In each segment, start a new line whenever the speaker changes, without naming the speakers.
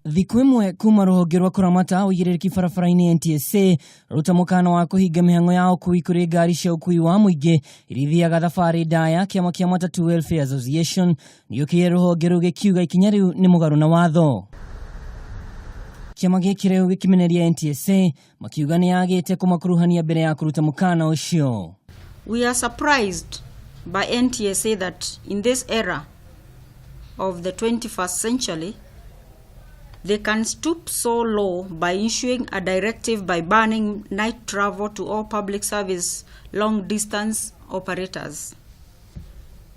Thikũ ĩmwe kuma rũhonge rwa kũramata ũigĩrĩrĩki barabara-inĩ NTSA ruta mũkana wa kũhinga mĩhang'o ya ũkui kũrĩ ngari cia ũkui wa mũingĩ iria ithiaga thabarĩ ndaya, kĩama kĩa Matatu Welfare Association nĩgĩũkĩrĩire rũhonge rũu gĩkiuga ikinya rĩu nĩ mũgarũ na watho. Kĩama gĩkĩ rĩu gĩkĩmeneria NTSA makiuga nĩ yagĩte kũmakuruhania mbere ya kũruta mũkana ũcio.
We are surprised by NTSA that in this era of the 21st century, they can stoop so low by issuing a directive by banning night travel to all public service long distance operators.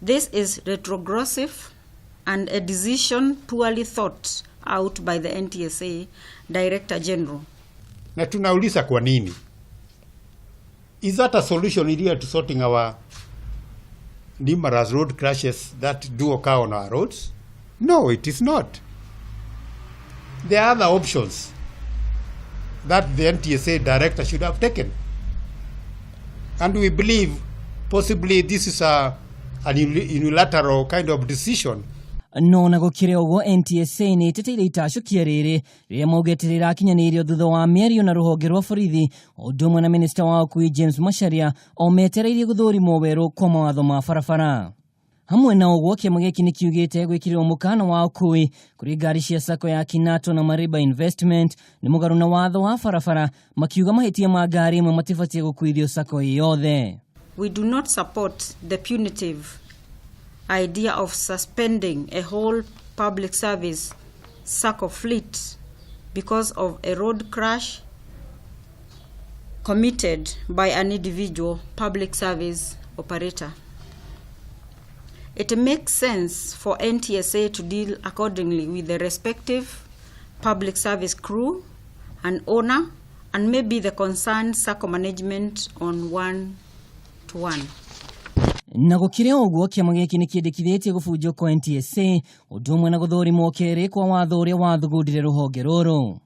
This is retrogressive and a decision poorly thought out by the NTSA Director General.
Na tunauliza kwa nini? Is that a solution really to sorting our numerous road crashes that do occur on our roads? No, it is not. There are other options that the NTSA director should have taken. And we believe possibly this is an unilateral kind of decision.
No na gũkĩrĩ ũguo, NTSA nĩ ĩteteire itacũkia rĩrĩ rĩrĩa maugĩte rĩrakinyanĩirio thutha wa mĩario na rũhonge rwa borithi o ũndũ ũmwe na minista wa ũkui James Macharia o metereirie gũthũrimwo werũ kwa mawatho ma barabara. Hamwe na ũguo, kĩama gĩkĩ nĩ kiugĩte gwĩkĩrĩrwo mũkana wa ũkui kũrĩ ngari cia sacco ya Kinato na Mariba Investment nĩ mũgarũ na watho wa barabara, makiuga mahĩtia ma ngari ĩmwe matibatiĩ gũkuithio sacco ĩ yothe.
We do not support the punitive idea of suspending a whole public service sacco fleet because of a road crash committed by an individual public service operator. It makes sense for NTSA to deal accordingly with the respective public service crew and owner and maybe the concerned sacco management on one to one.
Na gũkĩrĩ ũguo, kĩama gĩkĩ nĩ kĩendekithĩtie gũbunjwo kwa NTSA ũndũ ũmwe na gũthũrimwo kerĩ kwa watho ũrĩa wathugundire rũhonge rũrũ.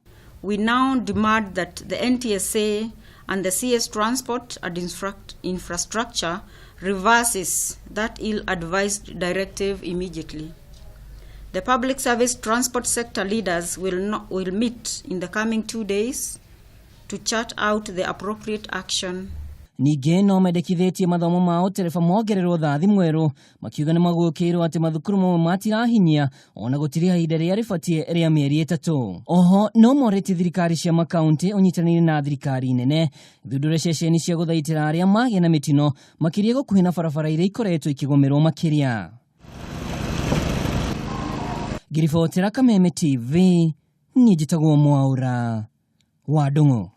We now demand that the NTSA and the CS Transport and Infrastructure reverses that ill-advised directive immediately. The public service transport sector leaders will, not, will meet in the coming 2 days to chart out the appropriate action.
Ningĩ no mendekithĩtie mathomo ma ũtereba mongererwo thathi mwerũ, makiuga nĩ magũkĩirwo atĩ mathukuru mamwe matirahinyia ona gũtirĩ ihinda rĩrĩa rĩbatiĩ rĩa mĩeri 3. Oho no morĩtie thirikari cia makaunti ũnyitanĩire na thirikari nene ithundũre ceceni cia gũthaitĩra arĩa magĩa na mĩtino, makĩria gũkuhĩ na barabara iria ikoretwo ikĩgũmĩrwo makĩria. Ngĩribotera Kameme TV, niĩ njĩtagwo Mwaũra wa Ndung'u.